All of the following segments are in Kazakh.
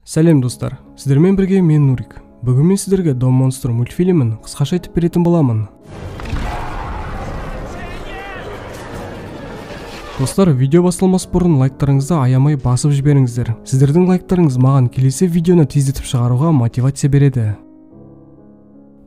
Сәлем достар, сіздермен бірге мен Нурик. Бүгін мен сіздерге Дом Монстр мультфильмін қысқаша айтып беретін боламын. Достар, видео басталмас бұрын лайктарыңызды аямай басып жіберіңіздер. Сіздердің лайктарыңыз маған келесі видеоны тездетіп шығаруға мотивация береді.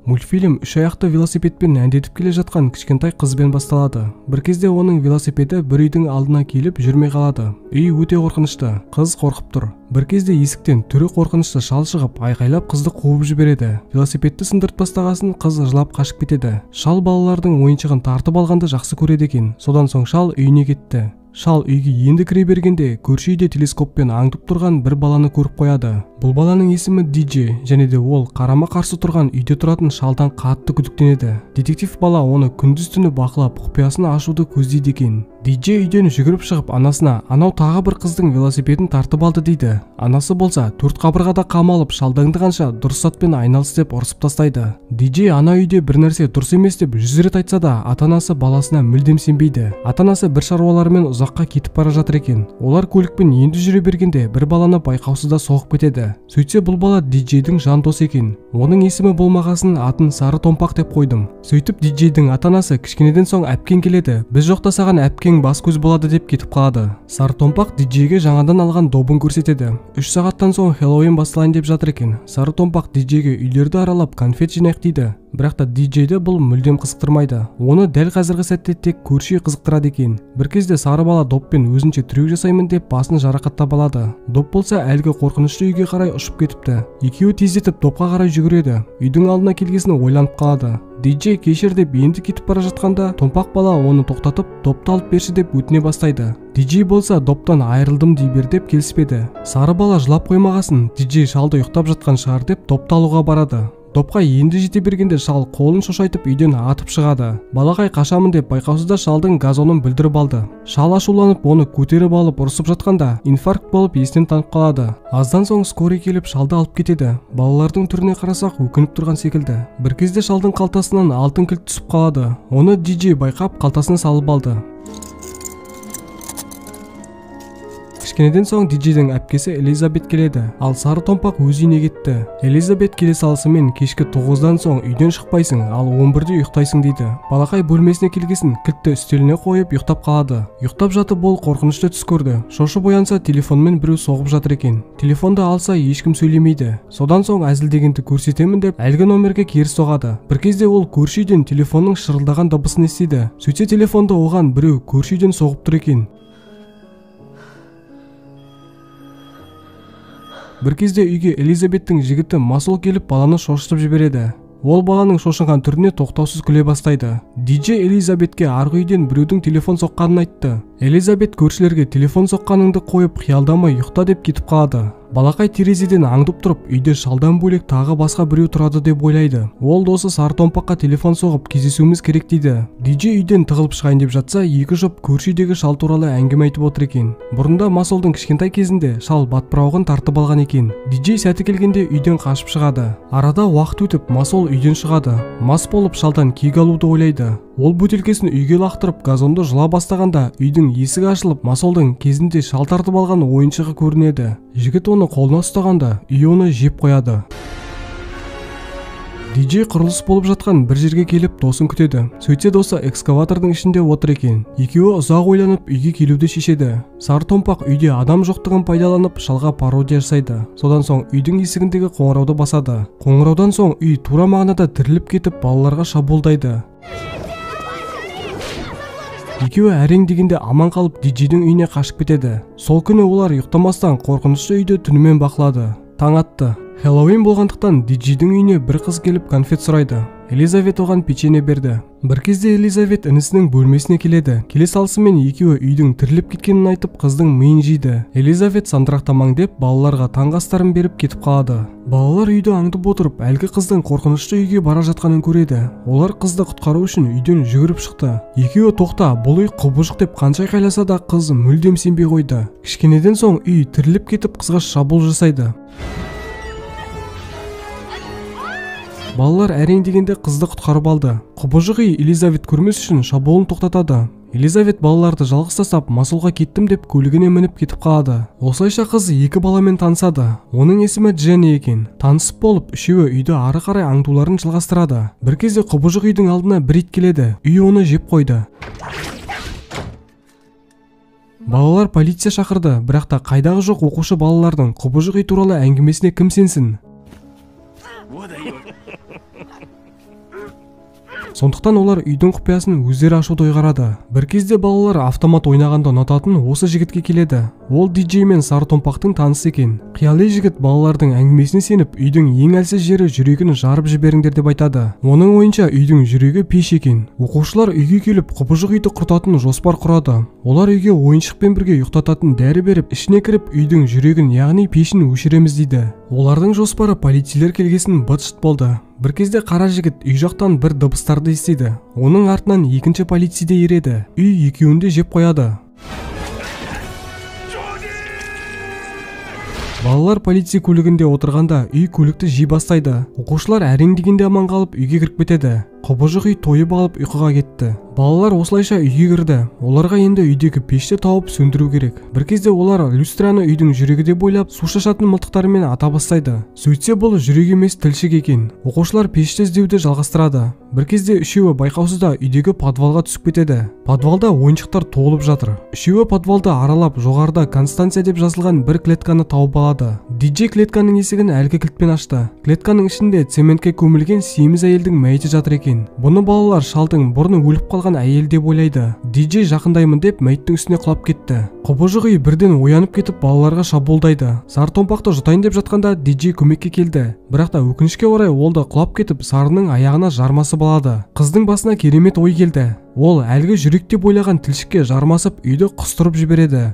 Мультфильм үш аяқты велосипедпен әндетіп келе жатқан кішкентай қызбен басталады. Бір кезде оның велосипеді бір үйдің алдына келіп жүрмей қалады. Үй өте қорқынышты. Қыз қорқып тұр. Бір кезде есіктен түрі қорқынышты шал шығып, айқайлап қызды қуып жібереді. Велосипедті сындырып тастағасын қыз жылап қашып кетеді. Шал балалардың ойыншығын тартып алғанды жақсы көреді екен. Содан соң шал үйіне кетті. Шал үйге енді кіре бергенде көрші үйде телескоппен аңдып тұрған бір баланы көріп қояды. Бұл баланың есімі Диджей, және де ол қарама-қарсы тұрған үйде тұратын шалдан қатты күдіктенеді. Детектив бала оны күндіз-түні бақылап, құпиясын ашуды көздейді екен. Диджей үйден жүгіріп шығып анасына, анау тағы бір қыздың велосипедін тартып алды дейді. Анасы болса, төрт қабырғада қамалып, шалды аңдығанша дұрыс затпен айналыс деп ұрсып тастайды. Диджей ана үйде бір нәрсе дұрыс емес деп 100 рет айтса да, ата-анасы баласына мүлдем сенбейді. Ата-анасы бір шаруаларымен ұзаққа кетіп бара жатыр екен. Олар көлікпен енді жүре бергенде бір баланы байқаусызда соғып кетеді. Сөйтсе бұл бала Диджейдің жан досы екен. Оның есімі болмағасын атын Сары Томпақ деп қойдым. Сөйтіп Диджейдің ата-анасы кішкенеден соң әпкең келеді. Біз жоқта саған әпкең бас көз болады деп кетіп қалады. Сары Томпақ Диджейге жаңадан алған добын көрсетеді. 3 сағаттан соң Хэллоуин басталайын деп жатыр екен. Сары Томпақ Диджейге үйлерді аралап конфет жинайық дейді. Бірақ та Диджейді бұл мүлдем қызықтырмайды. Оны дәл қазіргі сәтте тек көрші үй қызықтырады екен. Бір кезде сары бала доппен өзінше трюк жасаймын деп басын жарақаттап алады. Доп болса әлгі қорқынышты үйге қарай ұшып кетіпті. Екеуі тездетіп допқа қарай жүгіреді. Үйдің алдына келгесін ойланып қалады. Диджей кешір деп енді кетіп бара жатқанда томпақ бала оны тоқтатып, допты алып берші деп өтіне бастайды. Диджей болса доптан айырылдым дей бер деп келіспеді. Сары бала жылап қоймағасын, Диджей шалды ұйықтап жатқан шығар деп допты алуға барады. Допқа енді жете бергенде шал қолын шошайтып үйден атып шығады. Балақай қашамын деп байқаусызда шалдың газонын бүлдіріп алды. Шал ашуланып оны көтеріп алып ұрсып жатқанда инфаркт болып есінен танып қалады. Аздан соң скорый келіп шалды алып кетеді. Балалардың түріне қарасақ өкініп тұрған секілді. Бір кезде шалдың қалтасынан алтын кілт түсіп қалады. Оны Диджей байқап қалтасына салып алды. Кішкенеден соң Диджейдің әпкесі Элизабет келеді, ал Сары Томпақ өз үйіне кетті. Элизабет келе салысымен кешкі 9-дан соң үйден шықпайсың, ал 11-де ұйықтайсың дейді. Балақай бөлмесіне келгесін кілтті үстеліне қойып ұйықтап қалады. Ұйықтап жатып ол қорқынышты түс көрді. Шошып оянса телефонмен біреу соғып жатыр екен. Телефонды алса ешкім сөйлемейді. Содан соң әзілдегенді көрсетемін деп әлгі номерге кері соғады. Бір кезде ол көрші үйден телефонның шырылдаған дыбысын естиді. Сөйтсе телефонды оған біреу көрші үйден соғып тұр екен. Бір кезде үйге Элизабеттің жігіті Масол келіп баланы шошытып жібереді. Ол баланың шошынған түріне тоқтаусыз күле бастайды. Диджей Элизабетке арғы үйден біреудің телефон соққанын айтты. Элизабет көршілерге телефон соққаныңды қойып қиялдамай ұйықта деп кетіп қалады. Балақай терезеден аңдып тұрып, үйде шалдан бөлек тағы басқа біреу тұрады деп ойлайды. Ол досы Сары Томпаққа телефон соғып кездесуіміз керек дейді. Диджей үйден тығылып шығайын деп жатса, екі жұп көрші үйдегі шал туралы әңгіме айтып отыр екен. Бұрында Масолдың кішкентай кезінде шал батпырауғын тартып алған екен. Диджей сәті келгенде үйден қашып шығады. Арада уақыт өтіп, Масол үйден шығады. Мас болып шалдан кек алуды ойлайды. Ол бөтелкесін үйге лақтырып, газонды жұла бастағанда үйдің есігі ашылып, Масолдың кезінде шал тартып алған ойыншығы көрінеді. Жігіт оны қолына ұстағанда, үй оны жеп қояды. Диджей құрылыс болып жатқан бір жерге келіп досын күтеді. Сөйтсе досы экскаватордың ішінде отыр екен. Екеуі ұзақ ойланып үйге келуді шешеді. Сары Томпақ үйде адам жоқтығын пайдаланып шалға пародия жасайды. Содан соң үйдің есігіндегі қоңырауды басады. Қоңыраудан соң үй тура мағынада тіріліп кетіп балаларға шабуылдайды. Екеуі әрең дегенде аман қалып Диджейдің үйіне қашып кетеді. Сол күні олар ұйықтамастан қорқынышты үйді түнімен бақылады. Таң атты. Хэллоуин болғандықтан Диджейдің үйіне бір қыз келіп конфет сұрайды. Элизабет оған печенье берді. Бір кезде Элизабет інісінің бөлмесіне келеді. Келе салысымен екеуі үйдің тіріліп кеткенін айтып қыздың миын жейді. Элизабет сандырақтамаң деп балаларға таңғы астарын беріп кетіп қалады. Балалар үйді аңдып отырып, әлгі қыздың қорқынышты үйге бара жатқанын көреді. Олар қызды құтқару үшін үйден жүгіріп шықты. Екеуі тоқта, бұл үй құбыжық деп қанша айқайласа да қыз мүлдем сенбей қойды. Кішкенеден соң үй тіріліп кетіп қызға шабуыл жасайды. Балалар әрең дегенде қызды құтқарып алды. Құбыжық үй Элизабет көрмес үшін шабуылын тоқтатады. Елизавет балаларды жалғыз тастап, Масулға кеттім деп көлігіне мініп кетіп қалады. Осылайша қыз екі баламен танысады. Оның есімі Дженни екен. Танысып болып, үшеуі үйді ары қарай аңдуларын жалғастырады. Бір кезде құбыжық үйдің алдына бір ит келеді. Үй оны жеп қойды. Балалар полиция шақырды, бірақ та қайдағы жоқ оқушы балалардың құбыжық үй туралы әңгімесіне кім сенсін? Сондықтан олар үйдің құпиясын өздері ашуды ұйғарады. Бір кезде балалар автомат ойнағанды ұнататын осы жігітке келеді. Ол диджей мен сары томпақтың танысы екен. Қияли жігіт балалардың әңгімесіне сеніп, үйдің ең әлсіз жері жүрегін жарып жіберіңдер деп айтады. Оның ойынша үйдің жүрегі пеш екен. Оқушылар үйге келіп құбыжық үйді құртатын жоспар құрады. Олар үйге ойыншықпен бірге ұйықтататын дәрі беріп, ішіне кіріп үйдің жүрегін, яғни пешін өшіреміз дейді. Олардың жоспары полицейлер келгесін быт-шыт болды. Бір кезде қара жігіт үй жақтан бір дыбыстарды естиді. Оның артынан екінші полицей де ереді. Үй екеуін де жеп қояды. Балалар полиция көлігінде отырғанда үй көлікті жей бастайды. Оқушылар әрең дегенде аман қалып үйге кіріп кетеді. Құбыжық үй тойып алып ұйқыға кетті. Балалар осылайша үйге кірді. Оларға енді үйдегі пешті тауып сөндіру керек. Бір кезде олар люстраны үйдің жүрегі деп ойлап, су шашатын мылтықтарымен ата бастайды. Сөйтсе бұл жүрек емес тілшік екен. Оқушылар пешті іздеуді жалғастырады. Бір кезде үшеуі байқаусызда үйдегі подвалға түсіп кетеді. Подвалда ойыншықтар толып жатыр. Үшеуі подвалды аралап, жоғарыда Констанция деп жазылған бір клетканы тауып алады. Диджей клетканың есігін әлгі кілтпен ашты. Клетканың ішінде цементке көмілген семіз әйелдің мәйіті жатыр екен. Бұны балалар шалдың бұрын өліп қалған әйел деп ойлайды. Диджей жақындаймын деп мәйіттің үстіне құлап кетті. Құбыжық үй бірден оянып кетіп балаларға шабуылдайды. Сары томпақты жұтайын деп жатқанда диджей көмекке келді. Бірақ та өкінішке орай ол да құлап кетіп сарының аяғына жармасып алады. Қыздың басына керемет ой келді. Ол әлгі жүрек деп ойлаған тілшікке жармасып үйді құстырып жібереді.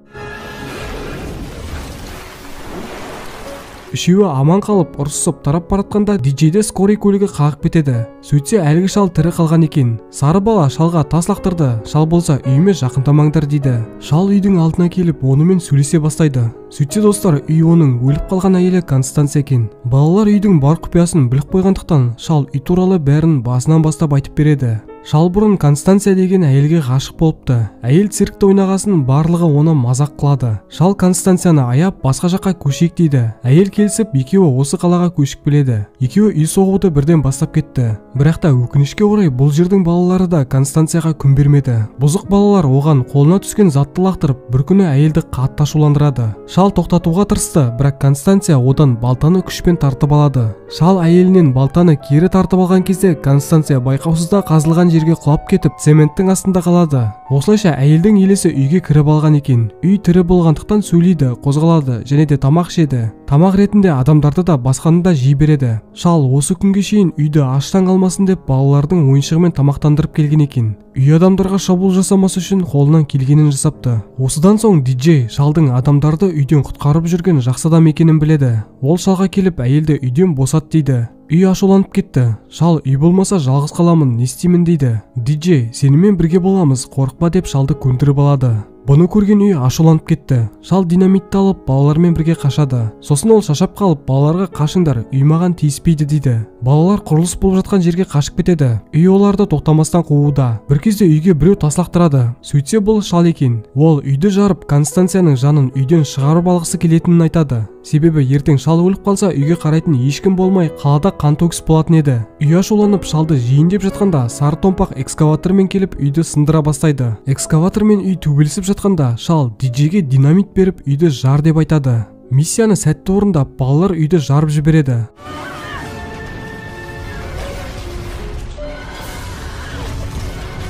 Үшеуі аман қалып, ұрысып тарап баратқанда диджейді скорый көлігі қағып кетеді. Сөйтсе әлгі шал тірі қалған екен. Сары бала шалға тас лақтырды. Шал болса үйіме жақындамаңдар дейді. Шал үйдің алдына келіп онымен сөйлесе бастайды. Сөйтсе достар, үй оның өліп қалған әйелі Констанция екен. Балалар үйдің бар құпиясын біліп қойғандықтан шал үй туралы бәрін басынан бастап айтып береді. Шал бұрын Констанция деген әйелге ғашық болыпты. Әйел циркте ойнағасын барлығы оны мазақ қылады. Шал Констанцияны аяп басқа жаққа көшейік дейді. Әйел келісіп екеуі осы қалаға көшіп келеді. Екеуі үй соғуды бірден бастап кетті. Бірақ та өкінішке орай бұл жердің балалары да Констанцияға күн бермеді. Бұзық балалар оған қолына түскен затты лақтырып, бір күні әйелді қатты ашуландырады. Шал тоқтатуға тырысты, бірақ Констанция одан балтаны күшпен тартып алады. Шал әйелінен балтаны кері тартып алған кезде Констанция байқаусызда қазылған жерге құлап кетіп, цементтің астында қалады. Осылайша әйелдің елесі үйге кіріп алған екен. Үй тірі болғандықтан сөйлейді, қозғалады және де тамақ ішеді. Тамақ ретінде адамдарды да басқаны да жей береді. Шал осы күнге шейін үйді аштан қалмасын деп балалардың ойыншығымен тамақтандырып келген екен. Үй адамдарға шабуыл жасамас үшін қолынан келгенін жасапты. Осыдан соң диджей шалдың адамдарды үйден құтқарып жүрген жақсы адам екенін біледі. Ол шалға келіп әйелді үйден босат дейді. Үй ашуланып кетті. Шал үй болмаса жалғыз қаламын, не істеймін дейді. Диджей сенімен бірге боламыз, қорықпа деп шалды көндіріп алады. Бұны көрген үй ашуланып кетті. Шал динамитті алып балалармен бірге қашады. Сосын ол шашап қалып балаларға қашыңдар, үй маған тиіспейді дейді. Балалар құрылыс болып жатқан жерге қашып кетеді. Үй оларды тоқтамастан қууда. Бір кезде үйге біреу тас лақтырады. Сөйтсе бұл шал екен. Ол үйді жарып Констанцияның жанын үйден шығарып алғысы келетінін айтады. Себебі ертең шал өліп қалса үйге қарайтын ешкім болмай қалада қан төгіс болатын еді. Үй ашуланып шалды жейін деп жатқанда сары томпақ экскаватормен келіп үйді сындыра бастайды. Экскаватормен үй төбелесіп жатқанда шал диджейге динамит беріп үйді жар деп айтады. Миссияны сәтті орындап балалар үйді жарып жібереді.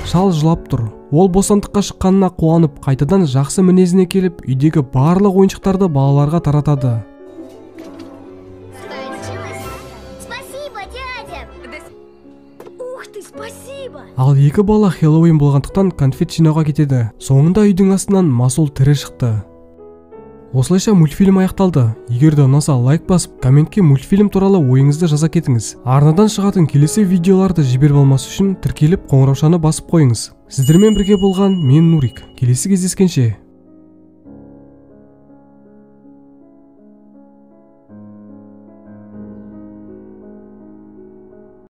Шал жылап тұр. Ол бостандыққа шыққанына қуанып, қайтадан жақсы мінезіне келіп, үйдегі барлық ойыншықтарды балаларға таратады. Спасибо, дядя! Ух ты, спасибо! Ал екі бала Хэллоуин болғандықтан конфет жинауға кетеді. Соңында үйдің астынан Масул тірі шықты. Осылайша мультфильм аяқталды. Егер де ұнаса лайк басып, комментке мультфильм туралы ойыңызды жаза кетіңіз. Арнадан шығатын келесі видеоларды жіберіп алмас үшін тіркеліп қоңыраушаны басып қойыңыз. Сіздермен бірге болған мен Нурик. Келесі кездескенше.